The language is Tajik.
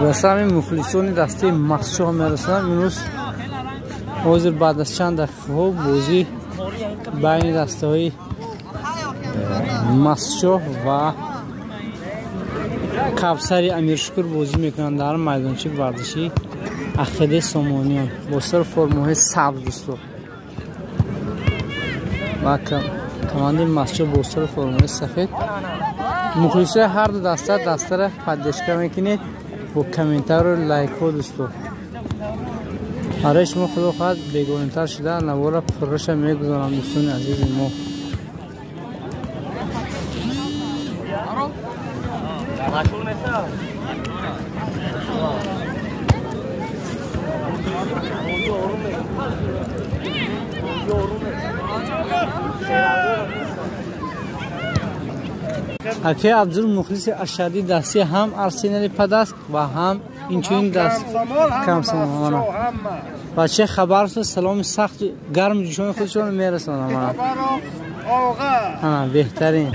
Ба сами мухлисони дастаи Мастчоҳ мерасонам. Имрӯз ҳозир баъд аз чанд дақиқаҳо бозӣ байни дастаҳои Мастчоҳ ва Кавсари Амиршукур бозӣ мекунанд дар майдончаи варзишии Ақидаи Сомониён бо сар формаҳои сабз, дӯсто. Ва командаи Мастчоҳ бо сар формаҳои сафед. Мухлисои ҳар ду даста дастара поддержка мекунед бо комментару лайкҳо, дӯсто. Барои шумо худо хоҳад бегонитар шуда навора пурраша мегузорам, дӯстони азизи мо. Акаи Абдул мухлиси ашаддии дастаи ҳам Арсенали Падаст ва ҳам инчунин даст Комсомол. Бачаи Хабаровск саломи сахту гарму ҷӯшони худшонро мерасонам. Беҳтарин.